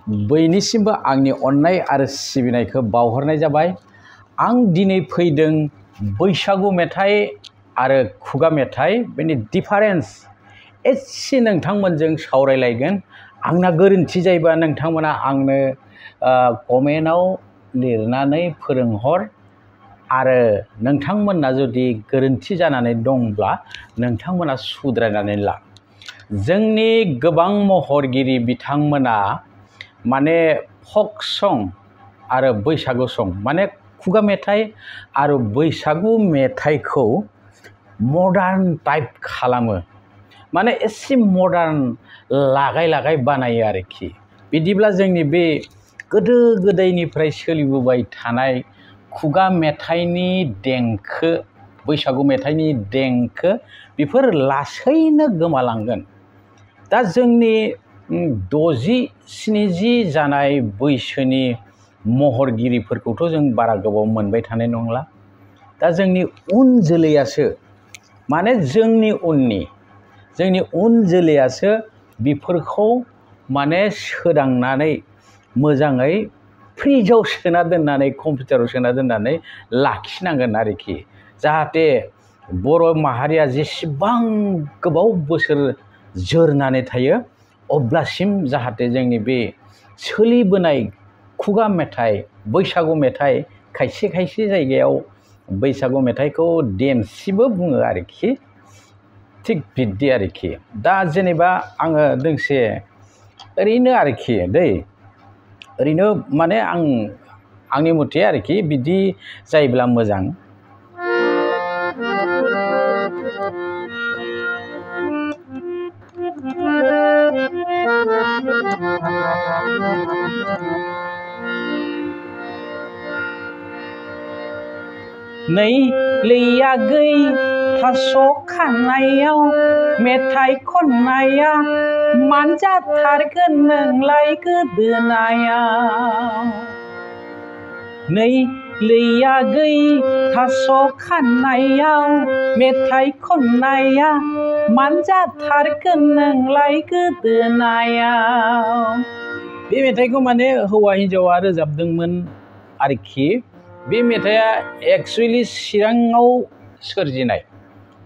बयनिसिमबो आंनि अननाय आरो सिबिनायखौ बावहरनाय जाबाय। आं दिनै फैदों बैसागु मेथाइ आरो खुगा मेथाइ बेनि डिफारेन्स एसे नोंथांमोनजों सावरायलायगोन। आंना गोरोन्थि जायोबा नोंथांमोना आंनो कमेन्टआव लिरनानै फोरोंहर आरो नोंथांमोना जुदि गोरोन्थि जानानै दंब्ला नोंथांमोना सुद्रायनानै ला। जोंनि गोबां महरगिरि बिथांमोना माने फक सं आरो बैसागु सं माने खुगा मेथाइ आरो बैसागु मेथाइखौ मडार्न टाइप खालामो, माने एसे मडार्न लागाय बानायो आरोखि। बिदिब्ला जोंनि बे गोदो गोदायनिफ्राय सोलिबोबाय थानाय खुगा मेथाइनि देंखो, बैसागु मेथाइनि देंखो बेफोर लासैनो गोमालांगोन। दा जोंनि 60-70 जानाय बैसोनि महरगिरिफोरखौथ' जों बारा गोबाव मोनबाय थानाय नंला। दा जोंनि उन जोलैयासो माने जोंनि उन जोलैयासो बेफोरखौ माने सोदांनानै मोजाङै फ्रिजआव सोना दोननानै कम्पिउटाराव सोना दोननानै लाखिनांगोन आरोखि। जाहाथे बर' माहारिया जेसेबां गोबाव बोसोर जोरनानै थायो अब्लासिम जाहाथे जोंनि बे सोलिबोनाय खुगा मेथाइ, बैसागु मेथाइ, खायसे जायगायाव बैसागु मेथाइखौ देमसिबो बुङो आरोखि, थिग बिदि आरोखि। दा जेनेबा आङो दोंसे ओरैनो आरोखि दै, ओरैनो माने आंनि मथे आरोखि बिदि जायोब्ला मोजां। नै लैयागै थास' खानायाव मेथाइ खननाया मान जाथारगोन नोंलाय गोदोनायाव। नै लैयागै थास' खानायाव मेथाइ खननाया मान जाथारगोन नोंलाय गोदोनायाव। बे मेथाइखौ माने हौवा हिन्जावा रोजाबदोंमोन आरोखि। बे मेथाइआ एक्सुवेलि चिराङाव सोरजिनाय।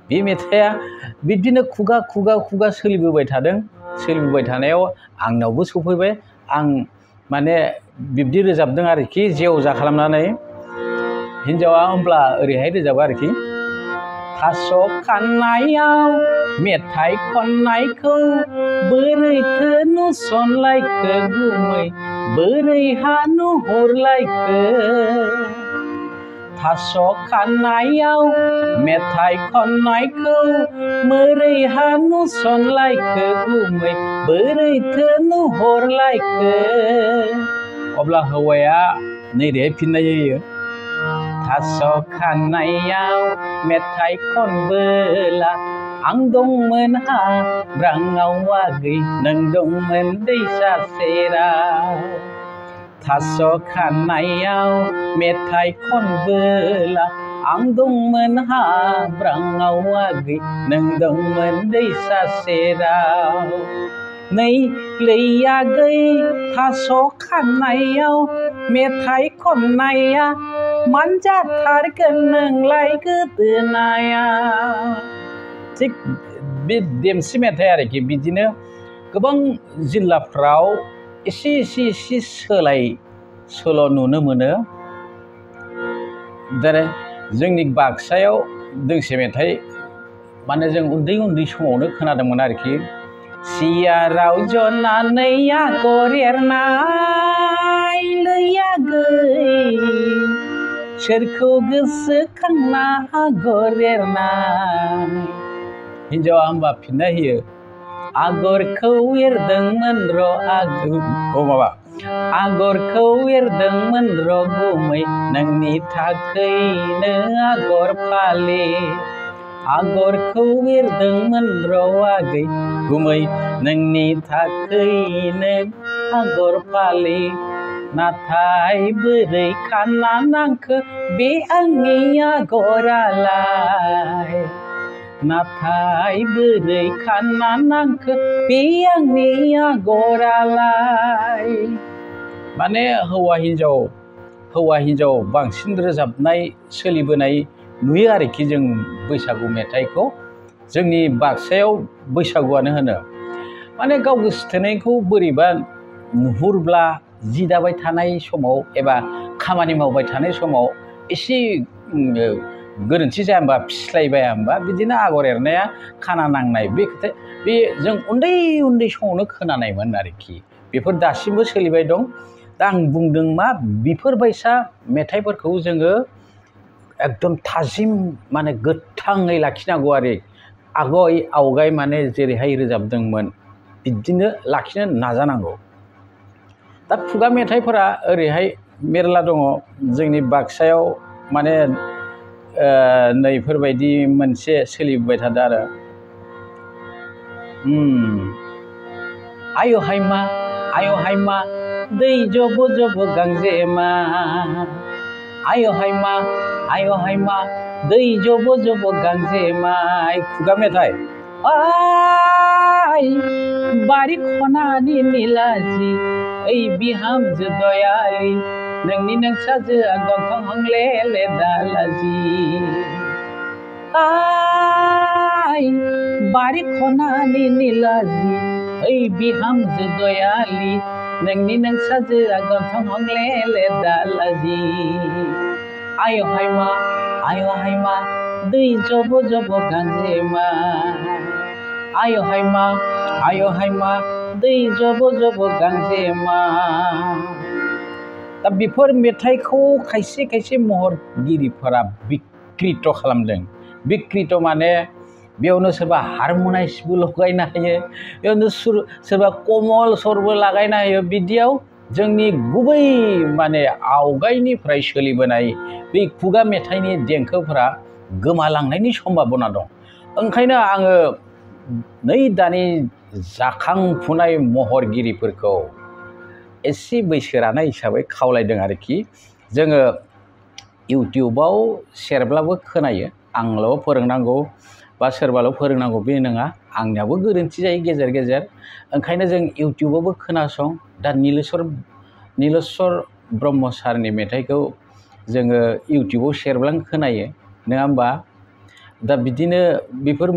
बे मेथाइआ बिदिनो खुगा सोलिबोबाय थादों। सोलिबोबाय थानायाव आंनावबो सफैबाय। आं माने बिब्दि रोजाबदों आरोखि, जेवजा खालामनानै। हिन्जावा होमब्ला ओरैहाय रोजाबो आरोखि। थास' खानायाव मेथाइ खननायखौ बोरैथो नुसनलायखो गुमै बोरैहा नुहुरलायखो। थास' खानायाव मेथाइ खननायखौ बोरैहा नुसनलायखो गुमै बोरैथो नुहुरलायखो। अब्ला हौवाया नैरैहाय फिननाय होयो। थास' खानायाव मेथाइ खनबोला आं दंमोन हाब्राङाव आगै नों दंमोन दैसा सेराव। थास' खानायाव मेथाइ खनबोला आं दंमोन हाब्राङाव आगै नों दंमोन दैसा सेराव। नै लैयागै थास' खानायाव मेथाइ खननाया मान जाथारगोन नोंलाय गोदोनायाव। थिग बे देमसि मेथाइ आरोखि। बिदिनो गोबां जिल्लाफ्राव एसे सोलाय सोल' नुनो मोनो। दा जोंनि बाक्सायाव दोंसे मेथाइ माने जों उन्दै समावनो खोनादोंमोन आरोखि। सियाराव जनानै आगर एरनाय लैयागै सोरखौ गोसोखांना आगर एरनाय। हिन्जावा होमबा फिननाय होयो। आगरखौ एरदोंमोन र' आगरखौ एरदोंमोन र' गुमै नोंनि थाखैनो आगर फालि। आगरखौ एरदोंमोन र' आगै गुमै नोंनि थाखैनो आगर फालि। नाथाय बोरै खाना नांखो बे आंनि आगरालाय। नाथाय बोरै खाना नांखो बे आंनि आगरालाय। माने हौवा हिन्जाव बांसिन रोजाबनाय सोलिबोनाय नुयो आरोखि जों बैसागु मेथाइखौ जोंनि बाक्सायाव बैसागुआनो होनो माने गाव गोसोथोनायखौ बोरैबा नुहुरब्ला जि दाबाय थानाय समाव एबा खामानि मावबाय थानाय समाव एसे गोरोन्थि जाया होमबा फिस्लायबाया होमबा बिदिनो आगर एरनाया खाना नांनाय बे जों उन्दै समावनो खोनानायमोन आरोखि बेफोर दासिमबो सोलिबाय दं दा आं बुंदों मा बेफोरबायसा मेथाइफोरखौ जोङो एकदम थाजिम माने गोथाङै लाखिनांगौ आरो आवगाय माने जेरैहाय रोजाबदोंमोन बिदिनो लाखिनो नाजानांगौ दा खुगा मेथाइफोरा ओरैहाय मेरला दङ जोंनि बाक्सायाव माने नैफोरबायदि मोनसे सोलिबाय थादों आरो आय' हायमा दै जब जब गांजेमा आय' हायमा दै जब जब गांजेमा खुगा मेथाइ आय बारि खनानि निलाजि ओइ बिहामजो दयालि नोंनि नोंसाजोआ गन्थं हंलेले दालाजि आय बारि खनानि निलाजि ओइ बिहामजो दयालि नोंनि नोंसाजोआ गन्थं हंलेले दालाजि आय' हायमा दै जब जब गांजेमा आय' हायमा दै जब जब गांजेमा दा बेफोर मेथाइखौ खायसे महरगिरिफोरा बिकृत खालामदों बिकृत माने बेयावनो सोरबा हारमनाइसबो लगायनो हायो बेयावनो सोरबा कमल सरबो लागायनो हायो बिदियाव जोंनि गुबै माने आवगायनिफ्राय सोलिबोनाय बे खुगा मेथाइनि देंखोफोरा गोमालांनायनि सम्भाबना दं ओंखायनो आङो नै दानि जाखांफुनाय महरगिरिफोरखौ एसे बैसो रानाय हिसाबै खावलायदों आरोखि जोङो इउटिउबाव सेरब्लाबो खोनायो आंल' फोरोंनांगौ बा सोरबाल' फोरोंनांगौ बे नङा आंनियाबो गोरोन्थि जायो गेजेर ओंखायनो जों इउटिउबावबो खोनासं दा नीलेश्वर ब्रह्म सारनि मेथाइखौ जोङो इउटिउबाव सेरब्लां खोनायो नङा होमबा दा बिदिनो बेफोर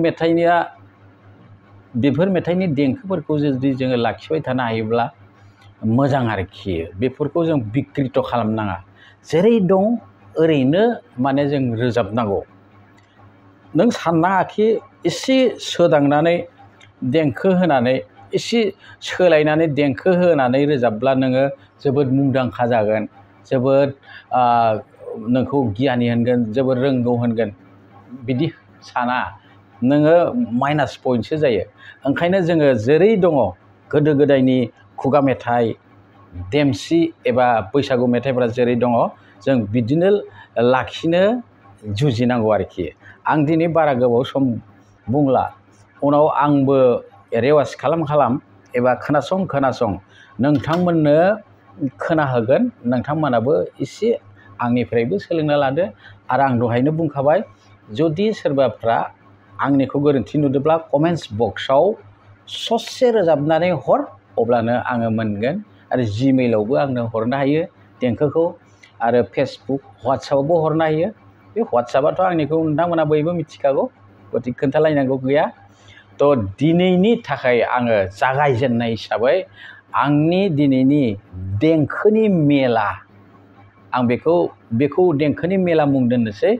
मेथाइनि देंखोफोरखौ जुदि जोङो लाखिबाय थानो हायोब्ला मोजां आरोखि बेफोरखौ जों बिकृत खालामनाङा जेरै दं ओरैनो माने जों रोजाबनांगौ नों साननाङाखि एसे सोदांनानै देंखो होनानै एसे सोलायनानै देंखो होनानै रोजाबब्ला नोङो जोबोद मुंदांखा जागोन जोबोद नोंखौ गियानि होनगोन जोबोद रोंगौ होनगोन बिदि साना नोङो माइनास पइन्टसो जायो ओंखायनो जोङो जेरै दङ गोदो गोदायनि खुगा मेथाइ देमसि एबा बैसागु मेथाइफोरा जेरै दङ जों बिदिनो लाखिनो जुजिनांगौ आरोखि आं दिनै बारा गोबाव सम बुंला उनाव आंबो रेवाज खालाम एबा खोनासं नोंथांमोननो खोनाहोगोन नोंथांमोनाबो एसे आंनिफ्रायबो सोलोंना लादो आरो आं दहायनो बुंखाबाय जुदि सोरबाफ्रा आंनिखौ गोरोन्थि नुदोंब्ला कमेन्ट्स बक्सआव ससे रोजाबनानै हर अब्लानो आङो मोनगोन आरो जिमेइलावबो आंनो हरनो हायो देंखोखौ आरो फेसबुक वाट्सएपआवबो हरनो हायो बे वाट्सएपआथ' आंनिखौ नोंथांमोना बयबो मिथिखागौ गतिके खोन्थालायनांगौ गैया थ' दिनैनि थाखाय आङो जागायजेननाय हिसाबै आंनि दिनैनि देंखोनि मेला आं बेखौ देंखोनि मेला मुं दोननोसै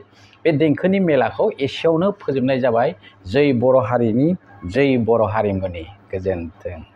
बे देंखोनि मेलाखौ एसेयावनो फोजोबनाय जाबाय जै बर' हारिनि जै बर' हारिमुनि गोजोन्थों।